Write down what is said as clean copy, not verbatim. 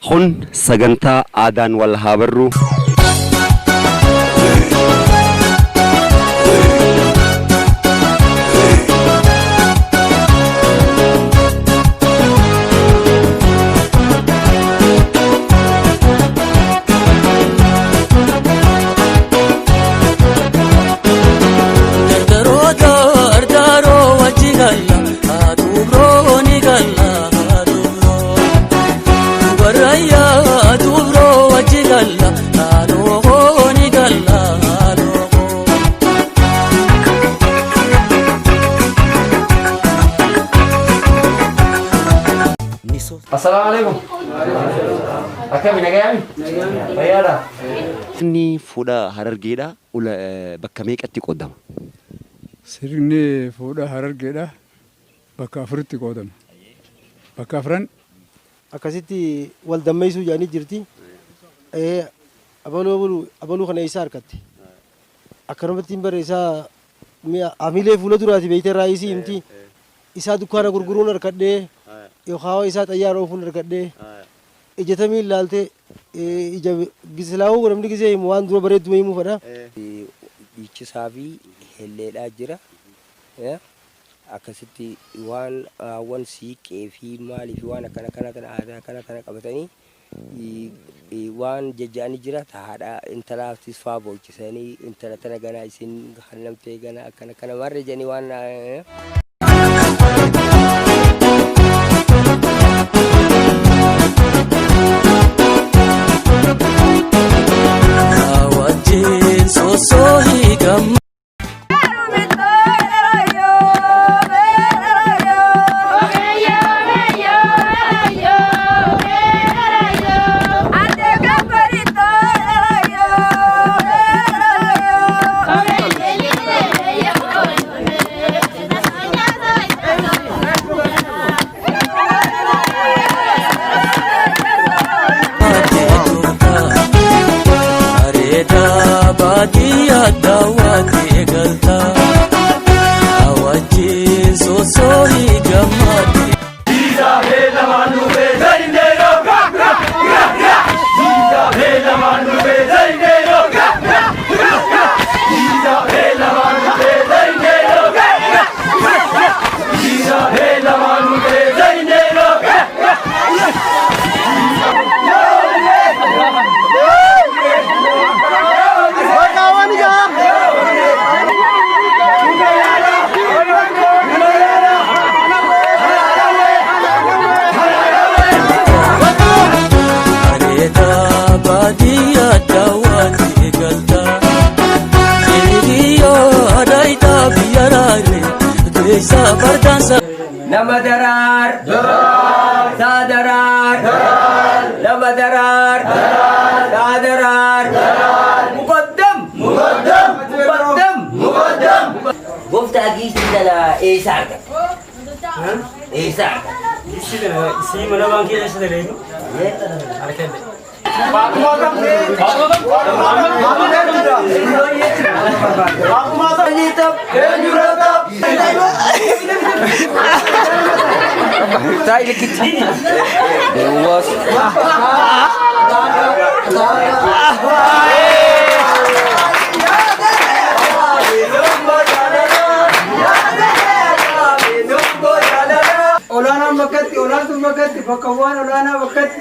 Kun sagantaa aadaan wal haa barruu. Dardaroo dardaroo wajji galla dubroo ni galla dubroo dubarayyaa dubroo wajji galla loogoo ni galla loogoo. Assalaamu alaikum. Akkami nagayaami? Fayyaadha? Sirni fuudha Harargeedha ula bakka meeqatti qoodama? Sirni fuudha Harargeedha bakka afuritti qoodama. Bakka afran. Akkasitti wal dammeessuu jedhanii jirti. Abaluu abaluu abaluu kana eessaa argatte? Akkanumatti hin bare isaa mi'a hamilee fuula duraati beeytee irraa isii himti. Isaa dukkaana gurguruun argadhee yookaan isaa xayyaara oofuun argadhee ija tamiin laalte ija silaawuu namni gisee himu waan dura bareedduma himuu fedha. Dhiichisaa fi helleedhaa jira. Akkasitti waan haawwan siiqqee fi maalii fi waan akkana kana kana aadaa kana kana qabatanii waan jajja'anii jira. Ta haadha intalaaftis faa boochisanii intala tana ganaa isin hannamtee ganaa akkana kana marre jedhanii waan. Wajjin soosoohii gamma. Bareedaa baadiyyaa daawwattee galta. Wajjin soosoohii gammadde. Bareedaa baadiyyaa daawwattee galta. Hiriyyoo daayitaa biyya raaree keessa fardaansa. Nama daraar. Saa daraar. Nama daraar. Saa daraar. Muqaddam. Muqaddam. Muqaddam. Gooftaa giistii tana eessa argatte? Eessa argatte? Giistii tana isii mana baankii keessa daleenu argadhe. Olaanaan bakkatti, olaantuun bakkatti, bakka bu'aan olaanaa bakkatti.